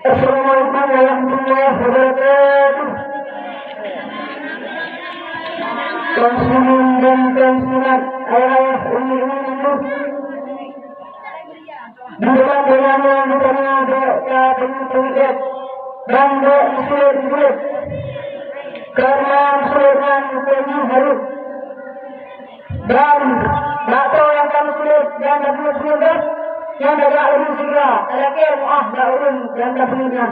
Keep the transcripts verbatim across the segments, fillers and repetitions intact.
Assalamualaikum warahmatullahi wabarakatuh. Kaum muslimin dan kaum muslimat, ayah-ayah, umi-umi, di dalam perayaan nyang geutanyoe bék ka peungeut-peungeut dan bék meusulet-meusulet. Karena meusulet nyan bukan harus. Dan bak soe nyang ka meusulet nyang tapeungeut-peungeut, nyan tajak laju sigra, talakée meuáh bak ureuëng nyang tapeungeut nyan.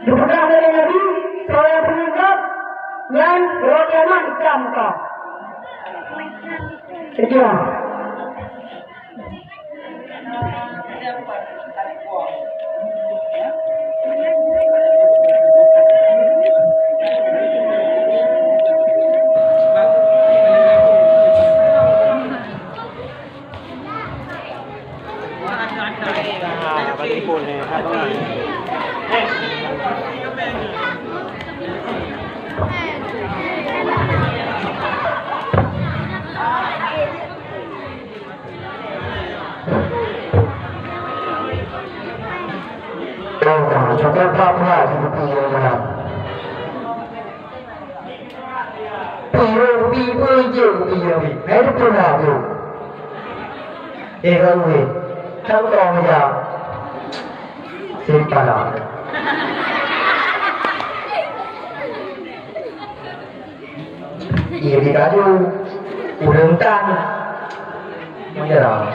Geupeugah lé Nabi, soe nyang peungeut gob, nyan uroe kiamat itam muka. Sekian. Contoh pula, pula, seperti yang mana? Piro rubi pun je rubi rubi. Hai tu pun dah tu. Eh, kau weh. Kau tahu ya. Sipala. Iya, di kadu. Ureuëng tan. Menyerah.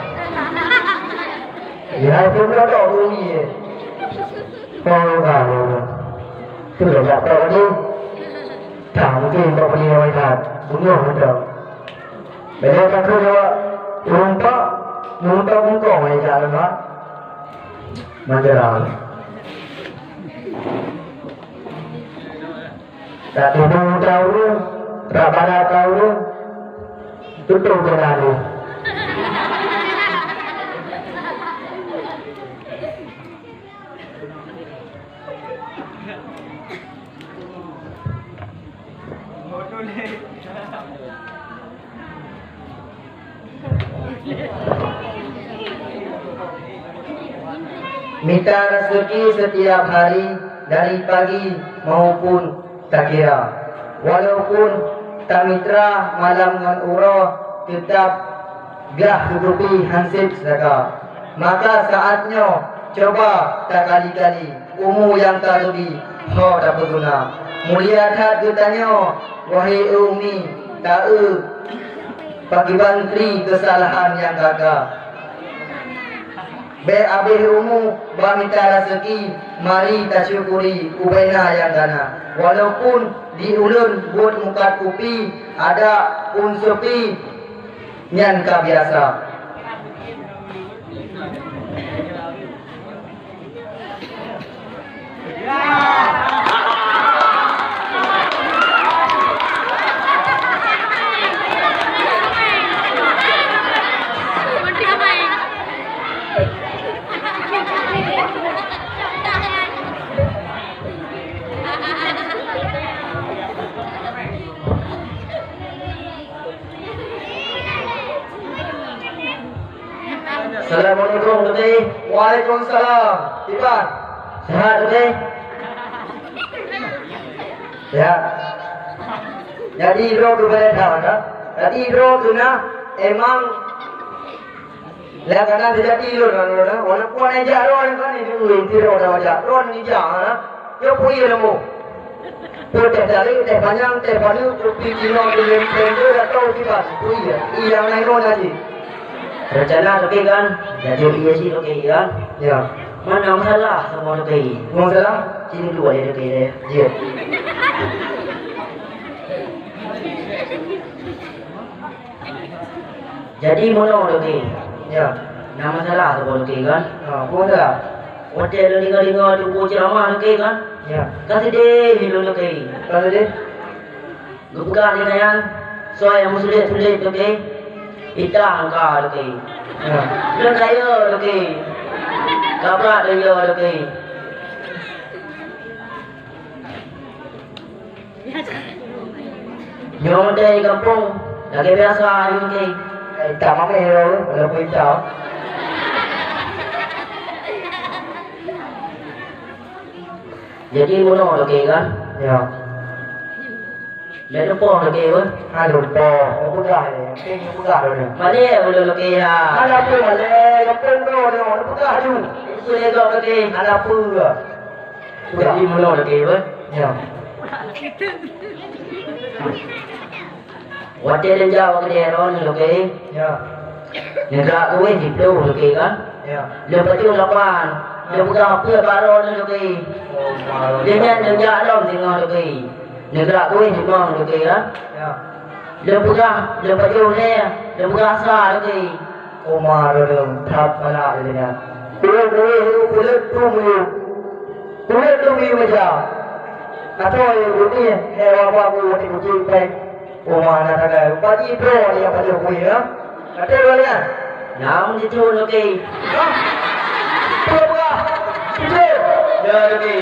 Ya, itu pun tak tahu rubi, eh. Kau tahu. Tu dah tak tahu tu. Dah mungkin kau punya waihat. Bunuh macam. Bila takut awak ureuëng pak, ureuëng pak bungkong ai jak lemak. Manjara. Tak tidur tahu, tak pada tahu, tutup jalan ni. Mita raseuki setiap hari dari pagi maupun takira. Walaupun tamitra malam ngon uroe, tetap glah keukupi hansét saka. Maka saát nyoe coba takali-kali umu nyang ka geubi ho tapeuguna. Mulia that geutanyoe, wahé umi, taeu pakriban kri keusalahan nyang gata. Bék abéh umu bak mita raseuki, mari tasyukuri ubena nyang gana. Walaupun di ulôn buet mukat kupi, adak pun seupi, nyan ka biasa. Assalamualaikum, Tuti. Waalaikumsalam. Iban. Sehat, Tuti? Sehat. Jadi, droe keubalai that, kan? Jadi, droe keunan emang lagak na seujati lôn, kan, lôn, kan? Walaupun hana jak droe, kan, itu inti droe dah jak. Droe ni jak, kan? Yo, pui lembu. Peuet teh tarék, teh panyang, teh paneuk, kupi cina, kupi lempeng, tu dak tahu kiban. Pui, iya, nyang laén ngon aji. Rencana toke kan, jadi iya sih toke kan. Ya. Mana masalah sama toke? Masalah? Sini dua ya toke ya. Iya. Jadi meunoe, Dokto. Ya. Na masalah saboh, Dokto, kan? Ha, peue masalah? Watèe lôn deungoe-deungoe teungku ceuramah, Dokto, kan? Ya. Ka seudeh lôn, Dokto. Ka seudeh? Geupeugah lé nyan, soe nyang meusulet-sulet, Dokto. Itam muka, Dokto. Ya. Lôn kaya, Dokto. Ka brat lôn yo, Dokto. Nyoe di gampông, lagèe biasa nyoe, Keng. Eh, itam amé nyoe, walaupun itam. Jadi meunoe Toke kan? Ya. Dah lupa Toke apa? Ha, lupa. Peugah ya. Peugah dulu. Malèe ulôn Toke ya. Hana peue malèe, gampông droe nyoe, peugah ju. Peue lé Toke? Hana peue. Jadi meunoe Toke apa? Ya. Watèe lôn jak bak keudè droeneuh Toke. Ya. Neugrak keuweh jiploh Toke kan? Ya. Lôn pajoh lapan. Lôn peugah peue bak droeneuh Toke. Oh, ma. Lôn nyan lôn jak lom singoh Toke. Neugrak keuweh jimong Toke kan? Ya. Lôn peugah, lôn pajoh lhèe, lôn peugah sa Toke. Oma reureung that malak lé nyan. Ureueng-ureueng nyang peuleuet tu miyueb. Peuleuet tu miyueb meja. Atau ureueng ni, eh, wak-wak bu, di kucing pèng. Oma na tagai. Bagi bro ni yang paling kuih, ya. Kata dua lian. Nyang jituh Toke. Hah? Peue peugah? Jituh. Ya, Toke.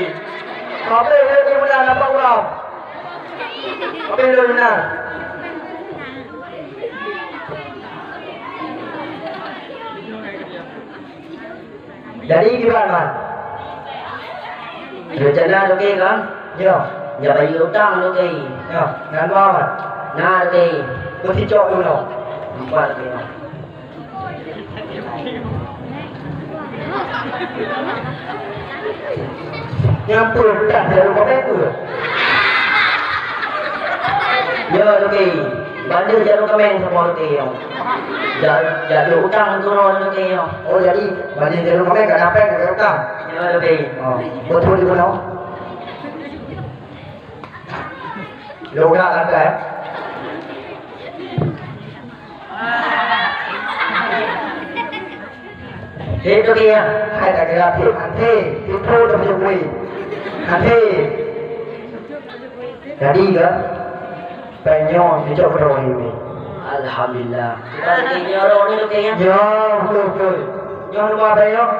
Habéh lé ni meunan nampak urang. Habéh lé meunan. Jadi kiban, Man? Reuncana Toke kan? Yo. Jak bayeue utang Toke. Yo, na dua, Man? Na Toke. Beusicok dulu. Empat Toke. Nyampur dah jaroe kaméng tu. Ya, Toke. Bandum jaroe kaméng sama Toke, ya. Ja-, jaroe utang turun Toke, ya. Oh, jadi bandum jaroe kaméng ka dapet ke utang? Ya, Toke. Oh, betul di mana? Lo gerak langkah, eh? Hei, Toke, ya. Hai, tak kira, hei, hei, itu dah punya kuih. Hei. Jadi, kan? Penyok, dicok berdoa ini. Alhamdulillah. Kita lagi nyorong ni, Toke, ya? Ya, betul, betul. Yang rumah penyok.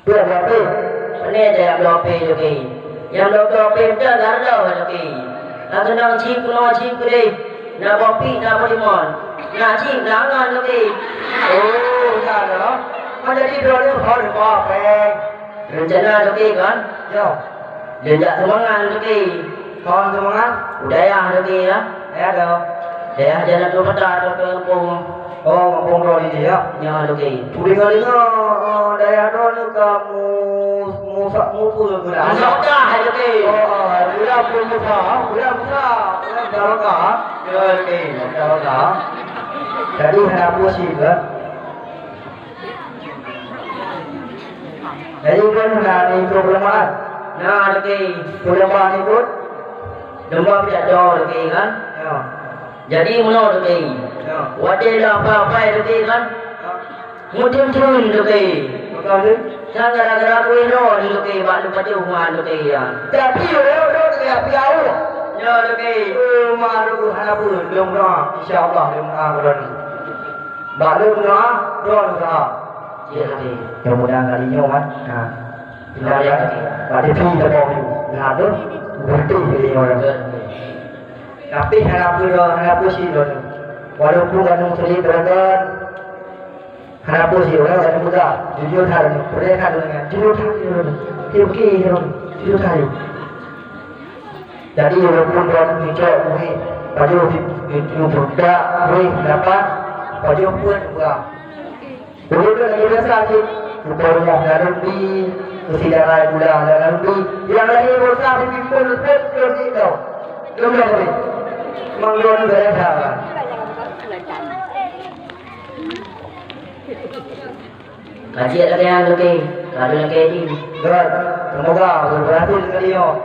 Bloe-bloe pih. Pane nyang bloe pih Toke? Nyang bloe-bloe pih mantong garo Toke. Na keunong cit keunoe cit keudeh. Na boh pih na boh limon. Na cit na ngon Toke. Oh, na lom. Meunjadi droeneuh ho neuba péng. Reuncana Toke kan? Yo. Lôn jak sumbangan Toke. Kon sumbangan? U dayah Toke ya. Dayah dong. Dayah Jannah Tuh Mata Toke Kampung. Oh, muphom droe di dia. Nyoe Toke. Kudeungoe-deungoe, eh, dayah droeneuh ka mu-, musa-, mupeue gula. Musa Mekah hai Toke. Oh, oh, gula pun musa, gula musa, gula musa Mekah. Ya, Toke, musa Mekah. Jadi hana pusing ke? Jadi kan na ni ikut pelemahan. Na Toke. Pelemahan ikut. Lomba pidato Toke kan? Ya. Jadi meunoe Toke. Ya. Watèe lôn apai-apai Toke kan? Ya. Meutheun-theun Toke. Maka tu? Nyan gara-gara kueh droe ni Toke bak lôn pajoh man Toke ya. Jadi, uroe-uroe Toke api au. Ya Toke. Oh, ma Toke hana pun. Lôn doa. Insya Allah lôn doa keudroe nyoe. Bak lôn doa, droe doa. Ya Toke. Mudah-mudahan kali nyoe kan. Ha. Ingat kan? Pada pi teuboh nyoe. Nah, tu. Beutôi kali nyoe. Tapi hana pun, hana pun si droe. Walaupun kan muslim droe kan. Hana peue si ureueng nyang muda, jujur that, peureulèe that ureueng nyan, jujur that ureueng nyan. Oke, oke, ureueng nyan, jujur that. Jadi, walaupun droeneuh meucok, wéh, pajoh di, di, di budak, wéh, dapat, pajoh peuet, wah. Ulôn lagi biasa cit, rupa rumah dalam di, keusidaran gula dalam di, nyang lahé bosa di pimpon, peuet, peuet, peuet, peuet, peuet. Mang droeneuh biasa lah. Ka jeuet lagèe nyan, Toke. Ka lheueh lagèe jih. Göt, seumoga berhasil kali nyoe.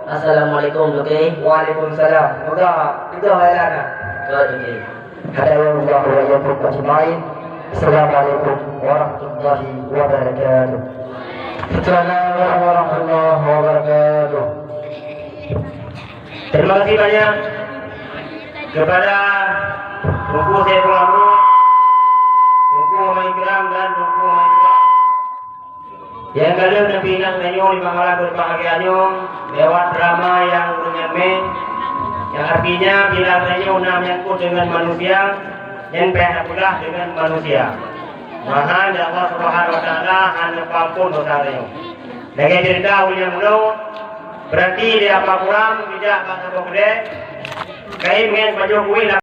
Assalamualaikum, Toke. Waalaikumsalam. Seumoga tugaih hai lana. Göt, Toke. Hadanallahu wa iyyakum ajmain. Assalamualaikum warahmatullahi wabarakatuh. Assalamualaikum warahmatullahi wabarakatuh. Terima kasih banyak kepada Teungku Saiful Amru, Teungku Muhammad Ikram dan Teungku Muhammad Ikram. Nyang ka lheueh neupeuingat tanyoe di malam berbahagia nyoe lewat drama nyang ureueng nyan mé, nyang artinya bila tanyoe na menyangkut dengan manusia, nyan payah tapeugah dengan manusia. Meuhan ya Allah Subhanahu wa Taala hana peuampôn dosa tanyoe. Lagèe cerita ulôn nyang bunoe, beurati di Apa Kuram geujak bak saboh keudè, kayém ngon pajoh kuéh